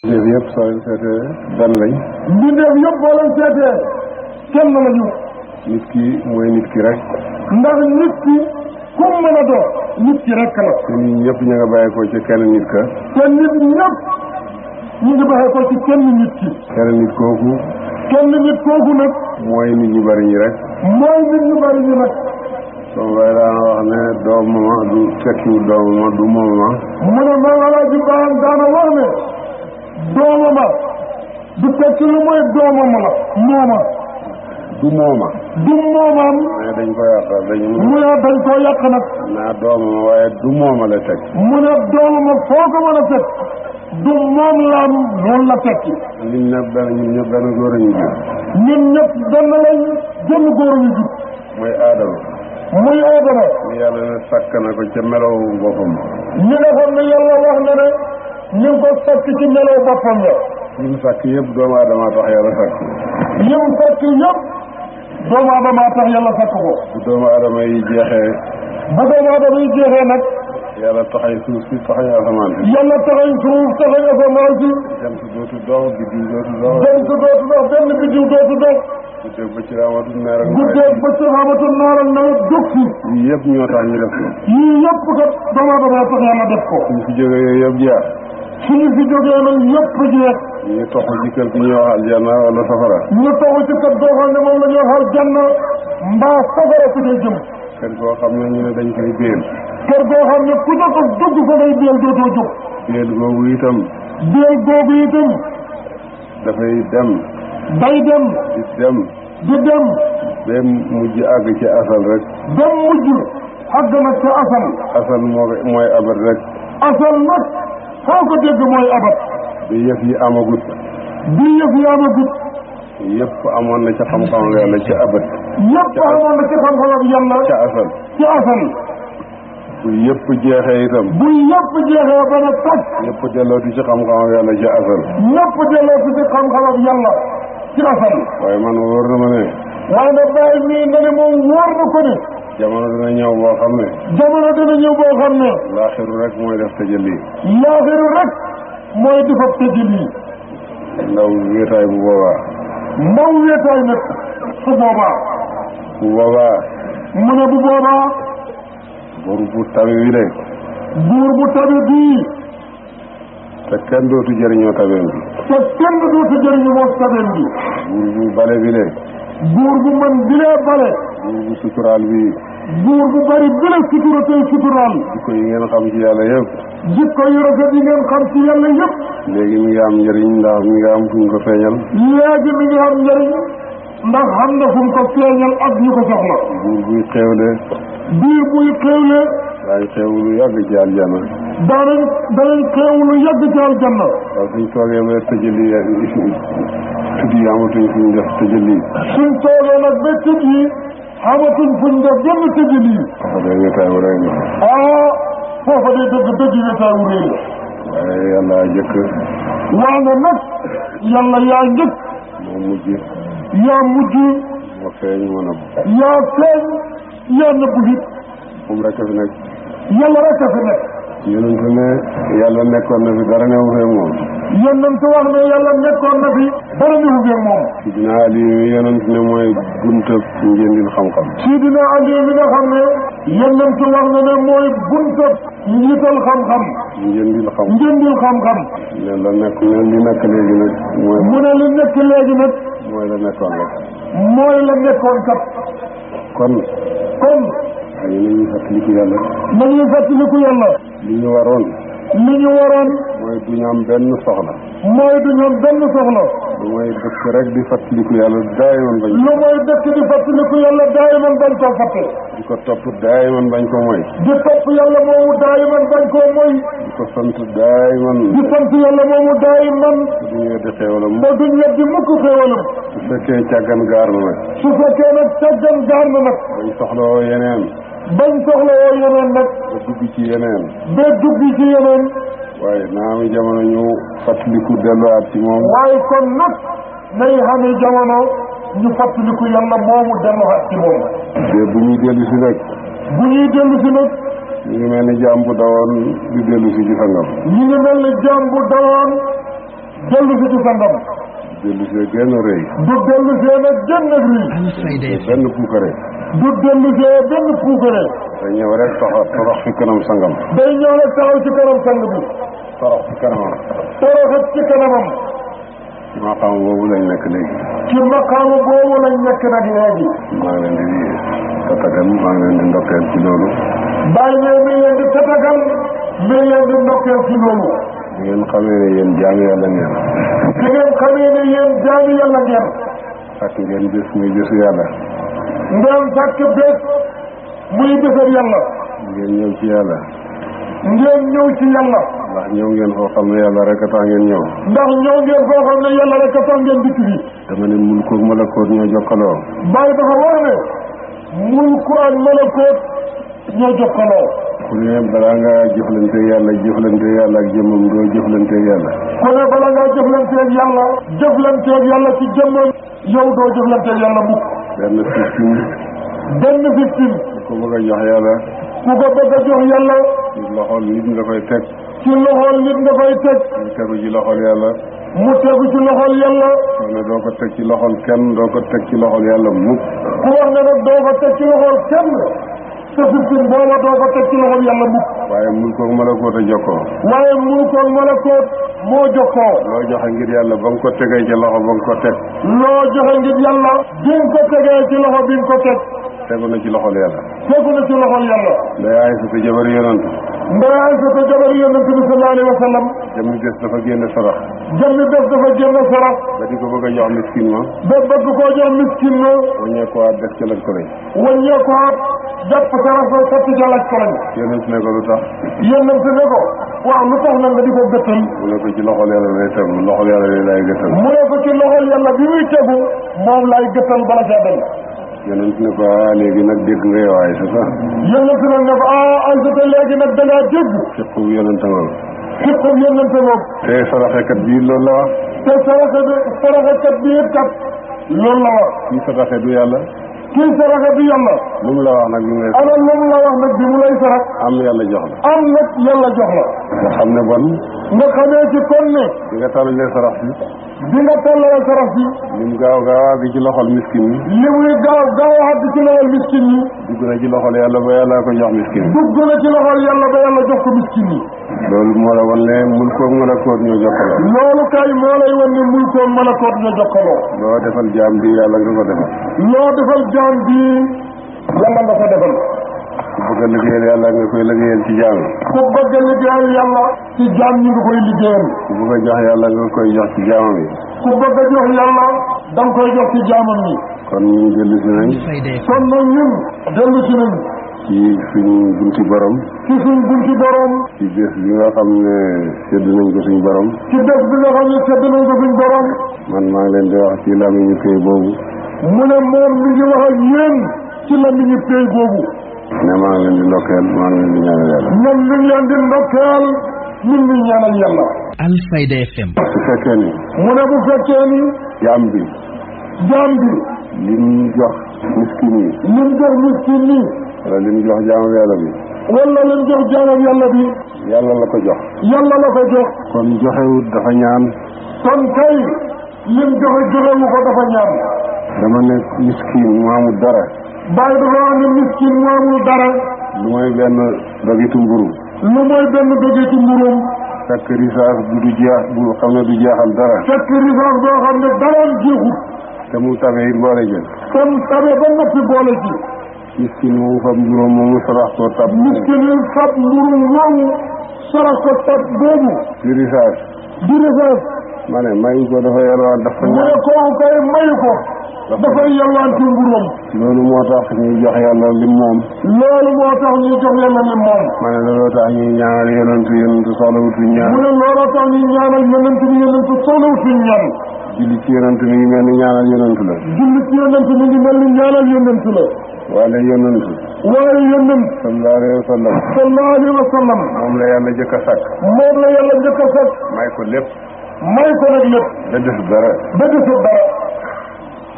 mbindeef yëpp soo leen seetee benn lañ. mbindeef yëpp boo leen seetee kenn lañu. nit ki mooy nit ki rek. ndax nit ki kum mën a doon nit ki rek la. te nit ñëpp ñu nga bàyyi ko ci kenn nit ka. te nit ñëpp ñu ngi bàyyi ko ci kenn nit ki. kenn nit kooku. kenn nit kooku nag. mooy nit ñu bari ñi rek. mooy nit ñu bari ñi nag. sama baay daana wax ne doomama du tekkiwul doomama du moomama. mu ne man Alaaji Baam daana wax ne doomama du tekki lu mooy doomama la mooma. du mooma. du moomaam. mais dañ ko yàqal mu ne dañ koo yàq nag. naa doomama waaye du mooma la teg. mu ne doomama foo ko mën a fekk du moom laam loolu la tekki. ñun ñëpp benn góor a ñu jur. ñun ñëpp benn lañ jënd góor ñu jur. mooy aadama. muy aadama. ni yàlla ne sàkk na ko ca melow boppam. ñi nga xam ne yàlla wax na ne ñu ngi ko sàkk ci melow boppam la. yi mu sàkk yëpp doomu aadama tax yàlla sàkk. yi mu sàkk yëpp doomu aadama tax yàlla sàkk ko. bu doomu aadama yi jeexee. bu doomu aadama yi jeexee nag. yàlla taxay suuf si taxay asamaan si. yàlla taxay suuf taxay asamaan si. jant dootu dox biddiw dootu dox. jant dootu dox benn biddiw dootu dox. guddeeg bëccëg amatul naar ak nawet. guddeeg bëccëg amatul naar ak nawet dugg si. yii yëpp ñoo tax ñu def ko. yii yëpp kat doomu aadama tax yàlla def ko. suñ fi jógee yooyu yëpp jeex. suñu fi jógee nag yëpp jeex. ñu toxu ci kër gi ñuy wax aljanna wala safara. ñu toxu ci kër goo xam ne moom la ñuy wax aljanna mbaa safara ku dee jëm. kër goo xam ne ñu ne dañ koy béel. kër goo xam ne ku ca ko dugg fa ngay béel dootoo jóg. béel googu itam. béel googu itam. dafay dem. day dem. di dem. di dem. ba mujj àgg ci asal rek. ba mujj àgg nag ca asal. asal mooy abat rek. asal nag foo ko dégg mooy abat. bi yëf yi amagut. bi yëf yi amagut. yëpp amoon na ca xam-xam yàlla ca abat. yëpp amoon na ci xam-xamam yàlla. ca asal. ci asal. bu yëpp jeexee itam. bu yëpp jeexee ba ne toj. yëpp dellooti ci xam-xamam yàlla ca asal. yëpp dellooti ci xam-xamam yàlla ci asal. waaye man wóor na ma ne. waaye nag bàyyi mii nga ne moom wóor na ko ne. jamono dina ñëw boo xam ne. jamono dina ñëw boo xam ne. laaxiru rek mooy def tëjali. laaxiru rek mooy di fa tëjali. ndaw wéetaay bu boobaa. ndaw wéetaay nag su boobaa. bu boobaa. mu ne bu boobaa. buur bu tabe wi de. buur bu tabe bii. te kenn dootu jëriñoo tabeem bi. te kenn dootu jëriñu moom tabeem bi. buur bu bale bi de. buur bu mën bilee bale. buur bu suturaal bi. buur bu bari bile sutura tey suturaal. jikko yi ngeen xam ci yàlla yëpp. jikko yu rafet yi ngeen xam ci yàlla yëpp. léegi mi ngi am njëriñ ndax mi ngi am fu ñu ko feeñal. léegi mi ngi am njëriñ ndax xam na fu mu ko feeñal ak ñu ko soxla. buur buy xéewle. biir buy xéewle. daañu xéewlu yàgg ci aljana. danañ xéewlu yàgg ci aljanna. waaw suñ toogee ba tëjali tuddi yi amatuñ fu ñu def tëjali. suñ toogee nag ba tëj yi xamatuñ fuñ def benn tëjali. foofa day wéetaay wu rëy la. foofa day dëgg wéetaay wu rëy la. waaye yàlla jëkk. waa nga nag yàlla yaa njëkk. moo mujj. yaa mujj. moo feeñ moo nëbb. yaa feeñ yaa nëbbu it. moom rek a fi nekk. yàlla rek a fi nekk. yonent ne yàlla nekkoon na fi dara newu fee moom. yonent wax ne yàlla nekkoon na fi dara newu fee moom. Sidina Ali mi yonent ne mooy buntab njëndil xam-xam. Sidina Ali mi nga xam ne yonent wax na ne mooy buntab njiital xam-xam. njëndil xam. njëndil xam-xam. ne la nekk ne li nekk léegi nag. mooy mu ne li nekk léegi nag. mooy la nekkoon rek. mooy la nekkoon kat. kon. ñu nañu fàttaliku yàlla. nañu fàttaliku yàlla. li ñu waroon. mooy du ñu am benn soxla. mooy du ñu am benn soxla. lu mooy dëkk rek di fàttaliku yàlla daayiman bañ. lu mooy dëkk di fàttaliku yàlla daayiman bañ koo fàtte. di ko topp daayiman bañ ko moy. di topp yàlla moomu daayiman bañ koo moy. di ko sant daayiman. di sant yàlla moomu daayiman. te duñu weddi xéewalam. te duñu weddi mukk xéewalam. su fekkee càggan gaar na nag. su fekkee nag càggan gaar na nag. bañ soxlawoo yeneen. bañ soxlawoo yeneen nag. ba dugg ci yeneen. ba dugg ci yeneen. waaye naa mi jamono ñu fàttaliku delluwaat ci moom. waaye kon nag nay xamee jamono ñu fàttaliku yàlla moomu delluwaat ci moom. te bu ñuy dellu si nag. bu ñuy dellu si nag. ñu ngi mel ni jaam bu dawoon di dellu si ci sangam. ñu ngi mel ni jaam bu dawoon dellu si ci sangam dellu see genn rëy du dellu see nag genn ak rii benn puukare du dellu see benn puukare te ñëw rek torox fi kanam sangam day ñëw rek taxaw ci kanam sang bi torox fi kanamam toroxat ci kanamam ci maqaam boobu lañ nekk léegi ci maqaamu boobu lañ nekk nag léegi maa ngi leen di tatagal maa ngi leen di ndokkeel ci loolu bàyyi ne mi leen di tatagal mi leen di ndokkeel ci loolu di ngeen xamee ne yéen jaami yàlla ngeen di ngeen xamee ne yéen jaami yàlla ngeen sàkk ngeen bés muy bésu yàlla ngeen sàkk bés muy bésab yàlla ngeen ñëw ci yàlla ngeen ñëw ci yàlla ndax ñëw ngeen foo xam ne yàlla rek a tax ngeen ñëw ndax ñëw ngeen foo xam ne yàlla rek a tax ngeen dikk bi dama ne mulkoog malakoot ñoo jokkaloo bàyyi dafa wax ne mulku ak malakoot ñoo jokkaloo ku ne balaa ngaa jëflante yàlla ak jëmmam doo jëflante yàlla ku ne bala ngaa jëflanteeg yàlla ci jëmmam yow doo jëflanteeg yàlla mukk benn victime ku ko bëgg a jox yàlla ku ko bëgg a jox yàlla ci loxol nit nga koy teg ci loxol nit nga koy teg mu tegu ci loxol yàlla mu tegu ci loxol yàlla soo ne doo ko teg ci loxol kenn doo ko teg ci loxol yàlla mukk ku wax ne nag doo ko teg ci loxol kenn te victime booba doo ko teg ci loxol yàlla mukk waaye mulkoog malakoot a jokkoo waaye mulkoog malakoot moo jokkoo loo joxe ngir yàlla ba nga ko tegee ci loxo ba nga ko teg loo joxe ngir yàlla bi nga ko tegee ci loxo bi nga ko teg tegu na ci loxol yàlla tegu na ci loxol yàlla nday Aysata jabar yonant nday Aysata jabar yonant bi sallallahu alayhi wa sallam jëmmi bés dafa génne sarax jëmmi bés dafa génn sarax ba di ko bëgg a jox miskin ma ba bëgg koo jox miskin ma waññee ko waat def ca lañ ko lañ waññee ko waat jàpp sarax ba sotti ca laaj ko lañ yonent ne ko lu tax yonent ne ko waaw lu tax nag nga di ko gëttal mu ne ko ci loxol yàlla lay tegu loxol yàlla lay gëttal mu ne ko ci loxol yàlla bi muy tegu moom lay gëttal bala caa dem yonent ne ko léegi nag dégg nga yow Aysata yonent nag ne ko Aysata léegi nag da ngaa dégg fiqu yonent ngoog fiqu yonent ngoog te saraxekat bii loolu la wax te saraxekat bi it kat loolu la wax kii saraxe du yàlla kii saraxe du yàlla lu mu la wax nag lu mu lay ana lu mu la wax nag bi mu lay sarax am yàlla jox la am nag yàlla jox la nga xam ne bon nga xamee ci kon ne di nga tàllalee sarax si bi nga tàllalee sarax si lim gaaw gaaw gi ci loxol miskin yi li muy gaaw àgg ci loxol miskin yi dugg na ci loxol yàlla ba yàlla ko jox miskin yi dugg na ci loxol yàlla ba yàlla jox ko miskin yi loolu moo la wan ne mulkoog malakoot ñoo jokkaloo loolu kay moo lay wan ne mulkoog malakoot ñoo jokkaloo loo defal jaam bi yàlla nga ko defal loo defal jaam bi yàlla nga ko defal ku bëgg a liggéeyal yàlla nga koy liggéeyal ci jaam yi ku bëgg a liggéeyal yàlla ci jaam ñi nga koy liggéeyal ku bëgg a jox yàlla nga koy jox ci jaamam yi ku bëgg a jox yàlla da nga koy jox ci jaamam yi kon ñu dellu si nañ kon nag ñun dellu si nañ ci suñ bunti borom ci suñ bunti borom ci bés bi nga xam ne sedd nañ ko suñ borom ci bés bi nga xam ne sedd nañ ko suñ borom man maa ngi leen di wax ci làmmiñu këy boobu mu ne moom mi ngi wax ak yéen ci làmmiñu këy boobu ne maa ngi leen di ndokkeel maa ngi leen di ñaanal yàlla ñun ñu ngi leen di ndokkeel ñun ñu ñaanal yàlla Alfayda FM su fekkee ni mu ne bu fekkee ni jaam bi lim jox miskin yi lim jox miskin yi wala lim jox jaamam yàlla bi wala lim jox jaamam yàlla bi yàlla la ko jox yàlla la ko jox kon joxewut dafa ñaan kon kay lim joxewu ko dafa ñaan dama ne miskin mu amul dara bàyyi dafa wax ne miskin mu amul dara lu mooy benn dogitu mburu lu mooy benn dogitu mburum fekk risaas bu du jeex bu xam ne du jeexal dara fekk risaas boo xam ne daraam jeexut te mu tabe it boole jël kon tabe ba noppi boole ci miskin moomu fab mburóom moomu sarax ko tab miskin yi fab mburum moomu sarax ko tab boobu di risaas ma ne mayu ko dafa yalwaan dafa mu ne kooku kay mayu ko dafay yalwaan ci mburum loolu moo tax ñuy jox yàlla lim moom loolu moo tax ñuy jox yàlla lim moom ma ne looloo tax ñuy ñaanal yonentu soxlawutuñ ñaan mu ne looloo tax ñuy ñaanal yonentu soxlawutuñ ñaan julli ci yonent mi ngi mel ni ñaanal yonent la julli ci yonent mi ngi mel ni ñaanal yonent la waaye yonent sallallahu alayhi wa sallam moom la yàlla jëkk a sàkk may ko lépp may ko nag lépp da des dara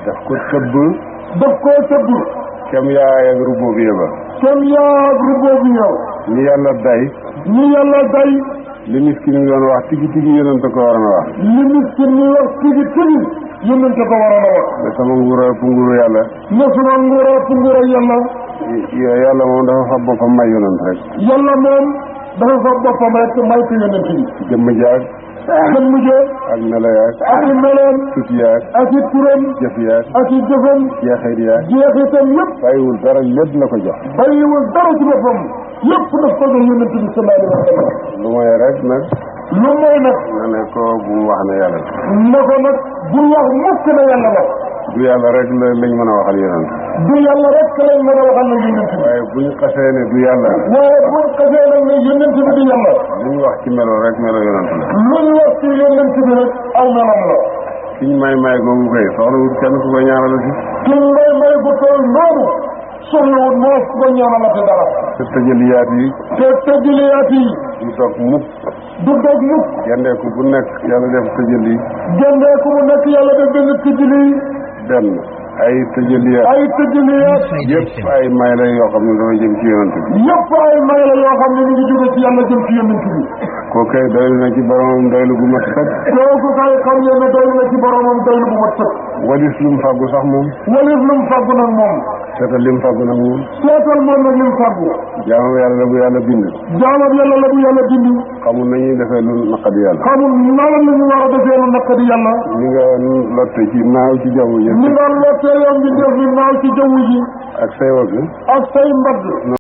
daf ko tëbb kem yaay ak rububiyya ba kem yaay ak rububiyya ni yàlla day li miskin mi doon wax tigi tigi yonent ko waroon a wax. li miskin mi wax tigi tigi yonent ko waroon a wax. ne sama nguur ëpp nguuru yàlla. ne sama nguur ëpp nguuru yàlla. yàlla moom dafa fab boppam may yonent rek. yàlla moom dafa fab boppam rek may ko yonent bi. jëmm jaag. jëmm jaag. ak melo yaag. ak i meloom. tut yaag. ak i turam. jëf yaag. ak i jëfam. jeexit yaag. jeexitam yëpp. bàyyiwul dara lépp la ko jox. bàyyiwul dara ci boppam yëpp daf ko jox yonent bi sallallahu alayhi wa sallam. lu mooy rek nag. lu mooy nag. nga ne ko bu mu wax ne yàlla la. ne ko nag bu wax mukk ne yàlla la. du yàlla rek lañ mën a waxal yonent. du yàlla rek lañ mën a waxal ne yonent bi. waaye bu ñu xasee ne du yàlla. waaye bu ñu xasee nag ne yonent bi du yàlla. lu ñu wax ci melo rek melo yonent la. lu ñu wax ci yonent bi rek aw meloom la. ki ñu may googu koy soxlawul kenn ku ko ñaanal si. ki ñu may bu toll noonu soxlawul moo ko ñaanalate dara. te tëjaliyaat yi. te tëjaliyaat yi. du toog mukk. du toog mukk. gendeeku bu nekk yàlla def tëjali. gendeeku bu nekk yàlla def benn tëjali. benn ay tëjaliyaat. ay tëjaliyaat. yëpp ay may la yoo xam ne dafa jëm ci yonent bi. yëpp ay may la yoo xam ne ñu ngi jóge ci yàlla jëm ci yonent bi. kooku kay doylu na ci boromam doylu gu mat sëkk. kooku kay xam ngeen ne doylu na ci boromam doylu gu mat sëkk. walis lu mu fàggu sax moom. walis lu mu fàggu nag moom. seetal li mu fàggu nag moom. seetal moom nag li mu fàggu. jaamam yàlla la bu yàlla bind. jaamam yàlla la bu yàlla bind. xamul nañuy defee lu naqadi yàlla. xamul nan la ñu war a defee lu naqadi yàlla. ni nga lotte ci naaw ci jaww ji. ni nga lotte yow mi def ni naaw ci jaww ji. ak say wagg. ak say mbagg.